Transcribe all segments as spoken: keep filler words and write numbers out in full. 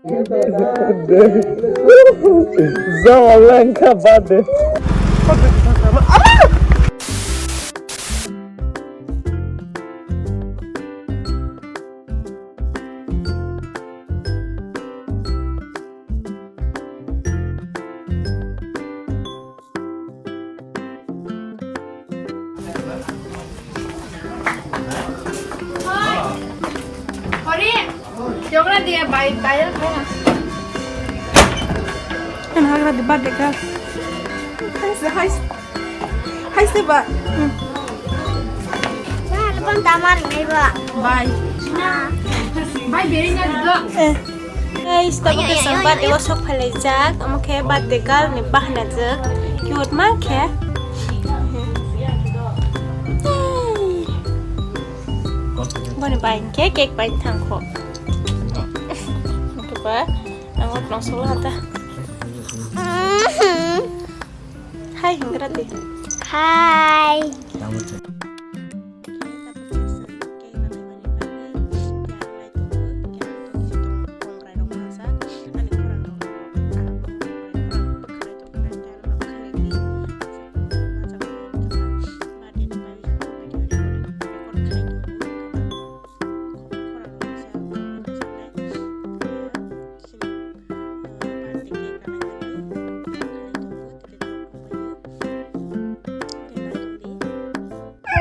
Jama lengkha bade. Hori, jogna dia bai, bai, bai. Kan hagra di bad deka. Hai se, hai se. Hai se ba. Hmm. Ba, lebon tamar nai ba. Bai. Bai, beri nai do. Eh. Guys, tabuk khe chwng birthday o sok phailaijak, omo khe birthday girl ni bahna jwk, cute ma khe. Boni bai khe cake bai thang kho. Ba, ang o tong solo hata. Hi, hingra de. Hi.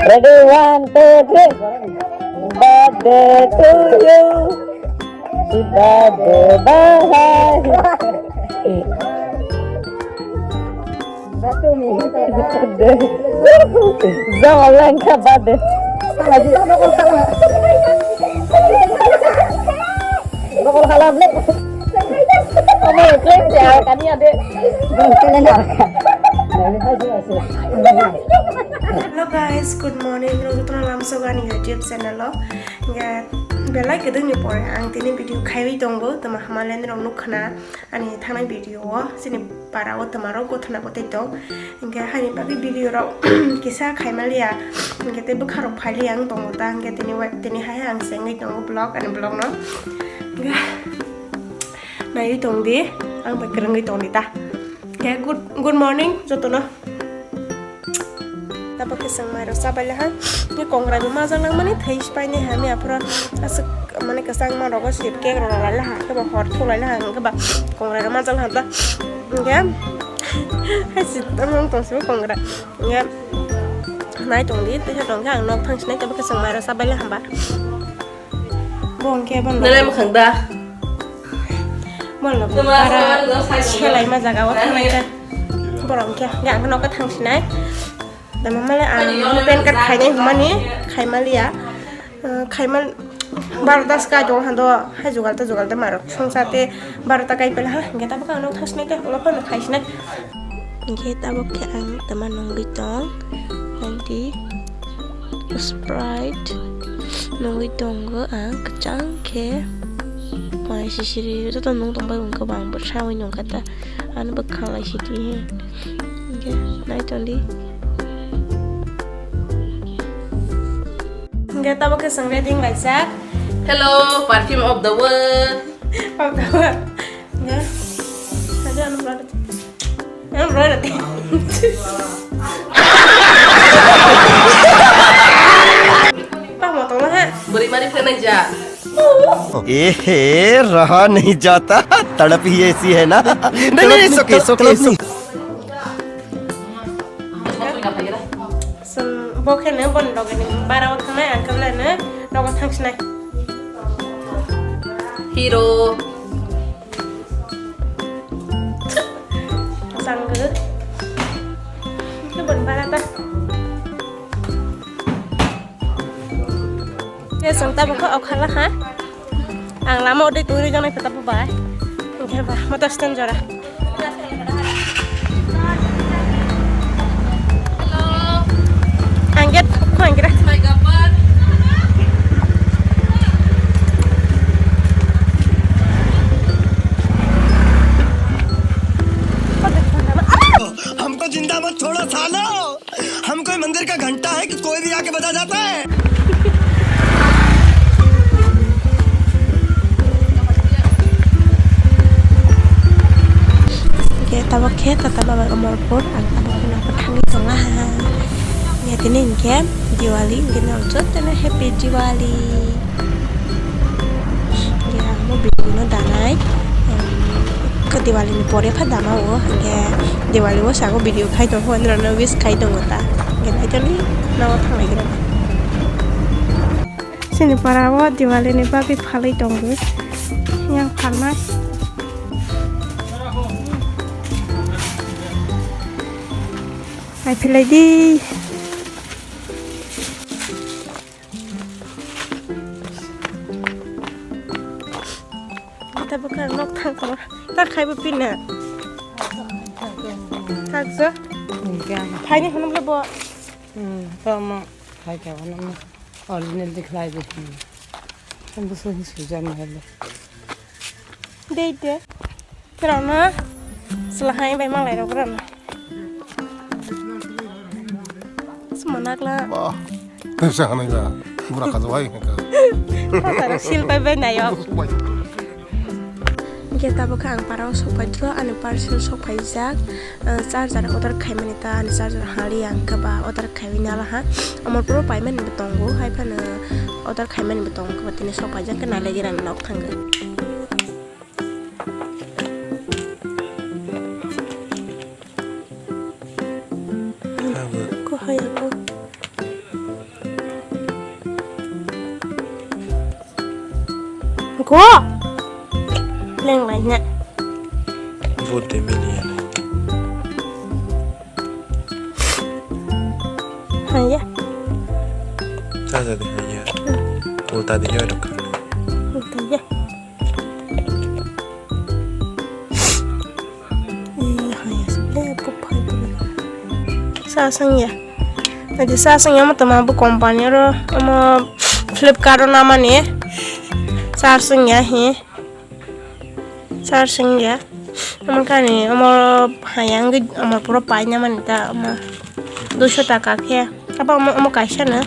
Ready, one, two, three. Birthday to you. Birthday, bye. Jama lengkha bade. Nokol khalam le. Omo, claim se, ah, kani ade. Hello guys, good morning. Rong tuna lamso gani YouTube channel o. Ya, belai kedeng ni pore ang tini video khaiwi tongo. Tama hamalen rong nukhna. Ani thangnai video o chini para o twma rok gothana gotwi tong. Hinkhe haini bagwi video rok kisa khaimaliya. Hinkhe tei bwkha rok phailiya ang tongo ta. Hinkhe tini wai, tini hai ang chengwi tongo vlog ani vlog no. Hinkhe naiwi tong di, ang bai kwrwngwi tong di ta. Hinkhe good, good morning jotono. Tabuk khe chwng mairok chabai laha. Ni kongrai bo majak langmani thai sipai ni hamya phuru aswk mane kwchang ma rogo sip cake rok rwlai laha. Khe bo hor thulai laha hwnkhe ba kongrai rok majak laha ta. Hwnkhe hai si tongmung tong sio kongrai. Hwnkhe nai tong di tei tong khe ang nok thang sinai tabuk khe chwng mairok chabai laha ba. Bo hwnkhe bono. Nalai mwkhang da. Bono. Tuma bara sabar do sai do. Selai ma jaga o thangnai khe. Borok hwnkhe hwnkhe ang nogo thang sinai. Tama male ang pan card khainai hwnmani khaimaliya. Khaimal barota swkang tongo hando hai jugal ta jugal ta marok songsa te barota kai pela ha hwnkhe tabuk ang nogo thang sinai khe ulo phano khai sinai. Hingke tabok khe ang tama nungwi tong, nanti Sprite nungwi tongo ang kwchang khe. Mai sisiri joto nung tongbai wngkha bang bwsai wngkha ta, ano bwkha lai sidi he. Hingke nai tongdi. Hingke tabok khe chwng ready wnglaijak. Hello, perfume of the world. Of the world. Hingke, ada ano berada. Ano berada. Pak mau tolong ha. Beri mari kena aja. ए हे, रहा नहीं जाता, तड़प ही ऐसी है ना। नहीं, नहीं, नहीं, it's okay, it's okay, it's okay. Seng, bo khe nw boni loge ni bara o thangnai, ang khe belai nw nogo thang sinai. Hero. Jang gw. Khe boni bara ta. Ye song ta bokha okhala ha. Ang lama ode turi jana kata bai. Oke ba, motor stand jora. Hello. Angget kho anggira. हमको जिंदा मत छोड़ो सालो। हम कोई मंदिर का घंटा है कि कोई भी आके बजा जाता है? Khe tata baba Amarpur ang abo kheno thangwi tongo ha. Ya tini hinkhe Diwali hinkhe no jotono happy Diwali. Ya mo video no danai. Em, khe Diwali ni pore pha dama o hinkhe Diwali o sago video khai tongo, andro no wish khai tongo ta. Hinkhe naitani no thanglai gra. Sini para o Diwali ni bagwi phalwi tongo. Yang phalnai. Hai philai di. Kita buka nok thang ko. Ta khai bu pina. Thak so. Enggak. Phai ni hwnwi bo. Hmm, tamo khai ka hwnwi. Original dikhlai di. Kan busu hi sujan hale. Dei de. Terano selahai bai malai rok rano. Semanakla. Bah, tepsa hanai ba. Bura kajo bai haka. Tara sil bai bai nayo. Hingke tabuk khe ang parao sokphaikhe ani parcel sokphaijak, ah, charger order khaimani ta ani charger hali ang khe ba order khaiwi nala ha. Amarpuro paimani bo tongo, hai phano order khaimani bo tongo, tini sokphaijak khe nailaigra nok thangwi. Ko hai ako. Ko. Leng lai na. Vote de mili ya. Hai ya. Tata de hai ya. Ulta de ya dok. Ulta ya. Sa sengya. Adi sa sengya mo tama bu company ro, omo Flipkart ro namani. Sa sengya hi. Sa sengya. Omo kani omo hayang omo puro paina mani ta omo. Duiso taka khe. Apa omo, omo kaisa no.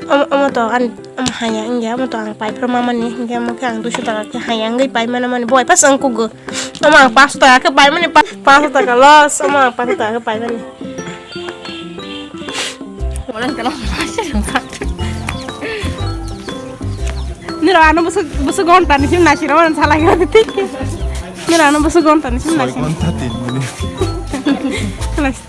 Omo, omo to an, omo haya wngya, omo to ang pai phuru mamani, hinkhe omo khe ang duiso taka khe haya wngwi pai mano mani, bo pai pas ang kugo. Omo ang panso taka khe pai mani, pa-, panso taka loss, omo ang panso taka khe pai mani. Nira ano busu, busu gonta ni sim nasi rawan salai gati. Nira ano busu gonta ni sim nasi. Soi gonta tin mani. Nasi.